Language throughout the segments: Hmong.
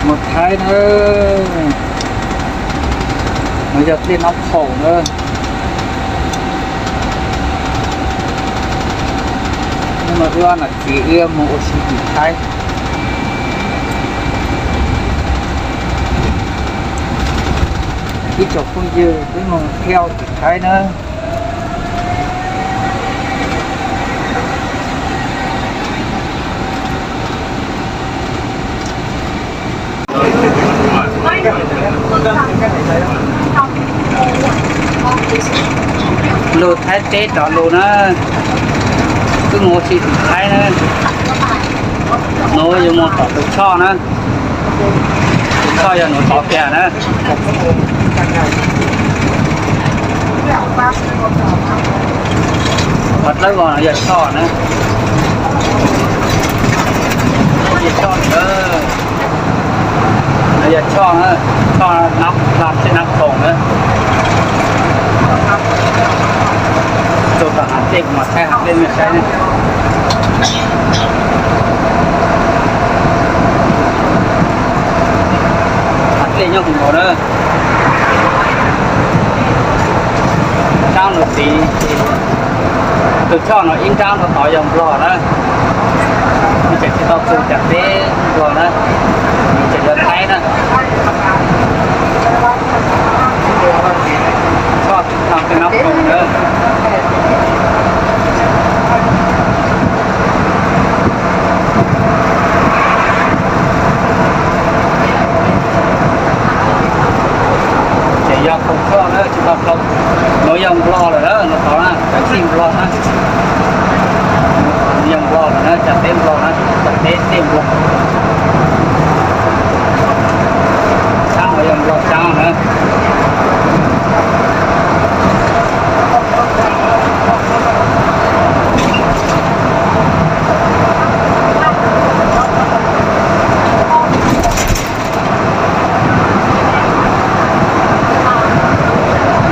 Mus Thaib na, no yog dlej Nab Khoom na. Hnub no wb ob niam txiv wb mus ua si tim Thaib. Ib tsoom phooj ywg, wb mus thauj tim Thaib na. Lug Thaib teb rov lug na, wb mus ua si tim Thaib na. Nuav yuav mus tom tus choj na, tus choj yog nuav tod kiag na. Qhov dlawb vog no yog choj na. Yog choj na. No yog choj na, choj Nab, Nab Khoom na. Txug tom haav dlej kuv mam thaij haav dlej mej saib ne. Haav dlej nyob kuv nkaus na. Nraab nuav tiv, tus choj nuav ib nraab rau tod yog Nplog na. Nws tseem tsis tau txug cas teb Nplog na, nws tseem yog Thaib na. Choj no tej Nab Khoom na. Ces yog Khoom Choj na, tsis tau Khoom, nuav yog Nplog lawm na, nuav tod na, cov txij Nplog na. Nuav yog Nplog lawm na, cas teb Nplog na, cas teb txij Nplog. Saab nuav yog Nplog saab na.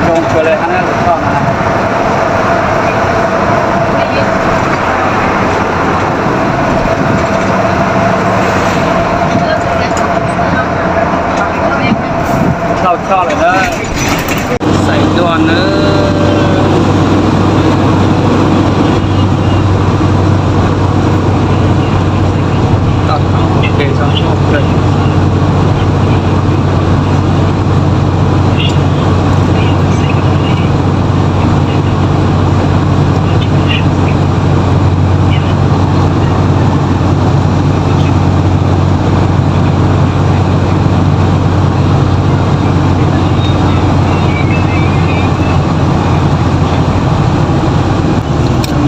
Zoo tshua le hab na, lub choj no. Dhau choj lawm na. Xaiv dua nawb. Toj thaum ua ke txog tshaj plaws.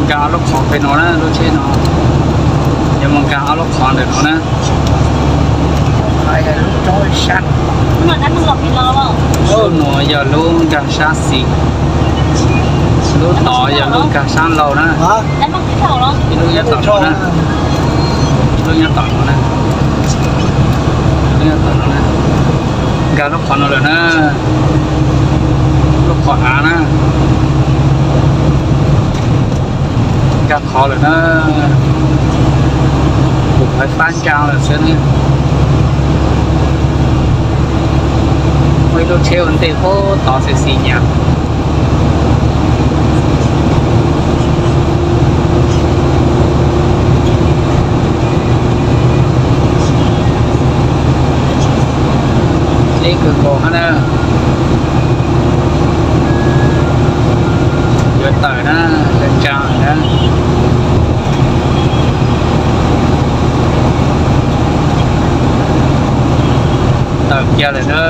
Nkag ob lub qhov pem no na, lub tsheb no yuav mus nkag ob lub qhov ntawm no na. Xub nuav yog lub nkag sab xis, lub tod yog lub nkag sab laug na. Ib lub nyob tom no na, lub nyob tom no na, lub nyob tom no na. Nkag lub qhov no lawm na, lub qhov av na. Nkag qhov lawm na. Kuv haiv fab nkag lawm xwb ne. Muaj ib lub tsheb ua ntej puag tod xis xis nyas. Dleb kawg nkaus hab na. Yuav tawm na, yuav tsaus na. Tawm kiag lawm na.